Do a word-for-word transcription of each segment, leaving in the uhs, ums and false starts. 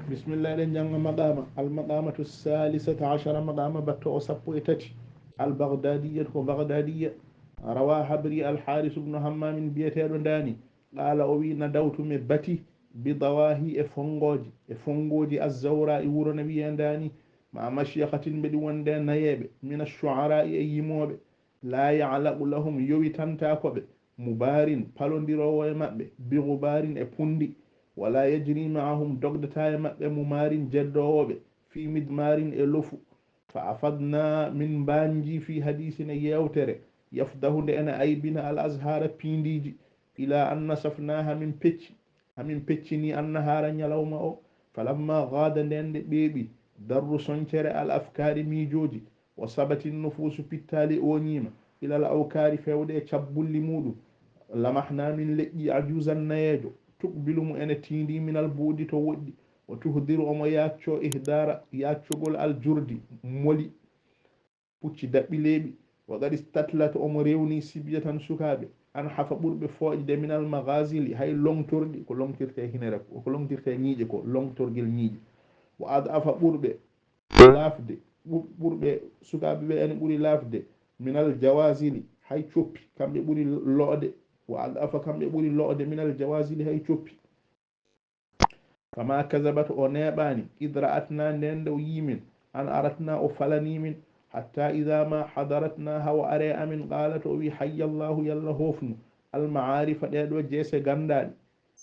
Bismillah, eɗen jannga maqama. Al maqamatu salisata ashara, maqama batto o sappo e tati. Al baghdadiyya, ko baghdadiyya. Rawa habri al haris ibnu hammamin biyeteɗo ndani. Qala, o wi, nadawtu, mi bati, bi dawahi, e fongoji, e fongoji azzawra e wuro na wiye ndani. Ma mashiyakatin, mbeɗi wonde nayeɓe, min ashu'ara'i, e yimoɓe. La ya'laqu lahum, yowitanta ko ɓe, mubarin, palondirowo e maɓɓe, bi gubarin, e pundi, wala yajri ma'ahum, dogdata e maɓɓe, mumarin, jeddowoɓe, fi midmarin, e lofu. Fa afadna, min mbanji, fi hadisin, e yewtere, yafdahu, nde ene aybina, al azhara, pindiji, ila an nasafnaha, min pecci, hamin peccini, annahara, ñalawma o. Falamma gada, nden nde ɓeeɓi, darru, soñcere, al afkari, miijooji, wa sabatin nufusu, pittaali ooñiima, ilal awkaari, fewde e cabbulli muuɗum, lamahna, min leƴƴi, ajuzan, nayeejo, tuqbilu, mo ene tiindi, minal buudi, to woɗɗi, wa tuhdiru, omo yaacco, ihdara, yaaccogol, al jurdi, moli, pucci daɓɓi leeɓi, wa qad istatlat, omo rewni, sibyatan, sukaaɓe, an hafa, ɓurɓe fooƴde, minal maghazili, hay longtorɗi, ko longtirte hinere, ko longtirte ñiiƴe, ko longtorgel ñiiƴe, wa ad afa, ɓurɓe laafde, ɓur-, ɓurɓe sukaaɓe ɓe ene ɓuri laafde, minal jawazili, hay coppi, kamɓe ɓuri lo'de, wa ad afa, kamɓe ɓuri lo'de, minal jawazili, hay coppi. Fama kazabat, o neeɓaani, id ra'atna, nden nde o yii min, an aratna, o falanii min, hatta ida ma hadaratna, hawa are amin, qalat, o wi, hayya Allahu, Yalla hoofnu, al ma'arifa, ɗee ɗoo jeese ganndaaɗe,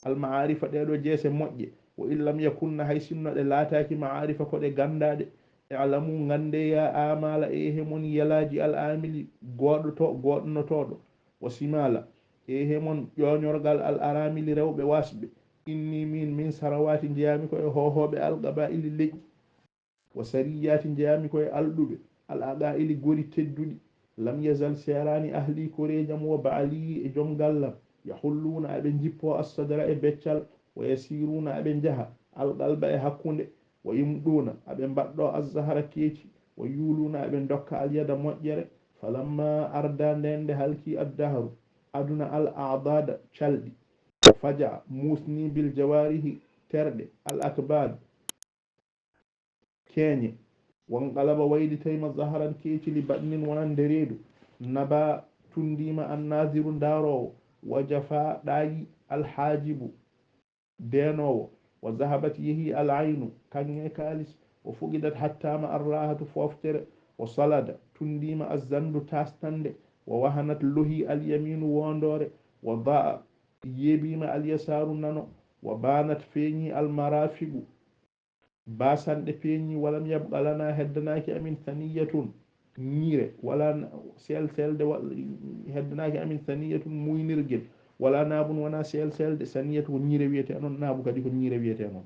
al ma'arifa, ɗee ɗoo jeese moƴƴe, wa in lam yakunna, hay sinno ɗe laataaki ma'arifa, ko ɗe ganndaaɗe, i'lamu, nganndee, ya amala, eehe mon, yalaaji, al amili, gooɗoto-, gooɗnotooɗo, wa simala, eehe mon, ƴooñorgal, al aramili, rewɓe waasɓe, inni, min, min sarawaati, njeyaami ko e hoohooɓe, al qaba'ili, leƴƴi, wa sariyaati, njeyaami ko e alɗuɓe, al aqaili, gori tedduɗi, lam yazal, seeraani, ahli, koreejam, wa ba'ali, e joom gallam, yahulluuna, aɓe njippo, assadra, e beccal, wa yasiruuna, aɓe njaha, al qalba, e hakkunde, wa yumɗuuna, aɓe mbaɗɗo, azzahara, keeci, wa yuuluuna, aɓe ndokka, al yada, moƴƴere, falamma arda, nden nde halki, addahru, aduna, al a'dada, calɗi, wa faja'a, muusni, bil jawarihi, terɗe, al akbad, keeñe, wanqalaba, waylitayma, zahran, keeci, li baɗnin, wonande reedu, naba, tundiima, annaziru, ndaaroowo, wa jafa, ɗaayi, al hajibu, deenoowo, wa zahabat, yehi, al aynu, kaŋŋe, kaalis, wa fuqidat, hattaama, ar rahatu, fooftere, wa salada, tundiima, azzandu, taastande, wa wahanat, lohi, al yaminu, woondoore, wa da'a, yeebiima, al yasaru, nano, wa banat, feeñi, al marafiqu, basanɗe, peeñi, walam yabqa lana, heddanaaki amin, saniyatun, ñiire, wala na-, sel-, selde, wa-, heddanaaki amin, saniyatun, muynirgel, wala naabun, wona sel-, selde, saniyatu, ko ñiire wiyetee noon, naabu kadi ko ñiire wiyetee noon.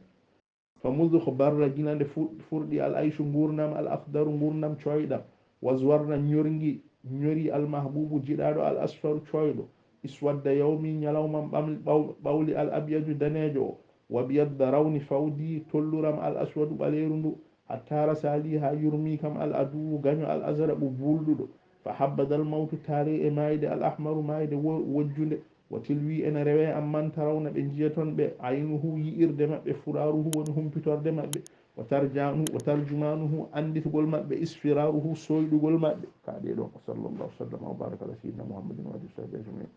Fa mudh barra, gila nde fu-, furɗi, al aychu, nguurndam, al akhdaru, nguurndam cooyɗam, wa zwarna, ñorngi, ñori, al mahbubu, jiɗaaɗo, al asfaru, cooyɗo, iswadda yawmi, ñalawmam ɓam-, ɓaw-, ɓawli, al abyadu, daneejo o, wa byadda, rawni, fawdi, tolluram, al aswadu, ɓaleeru ndu, hatta rasa li, haa yurmi kam, al aduwu, gaño, al azraqu, buulɗuɗo, fa habbada, al mawtu, taari e maayde, al ahmaru, maayde wo-, wojjunde, wa tilwi, ene rewe, amman tarawna, ɓe njiyaton ɓe, aynuhu, yi'irde maɓɓe, furaaruhu, woni humpitorde maɓɓe, wa tarjanu-, wa tarjumanuhu, annditgol maɓɓe, isfiraruhu, soyɗugol maɓɓe. Ka ɗee ɗoo, wa sallallahu wa sallama wa baraka ala sayyidina Muhammadin wa alihi wa sahbihi ajmain.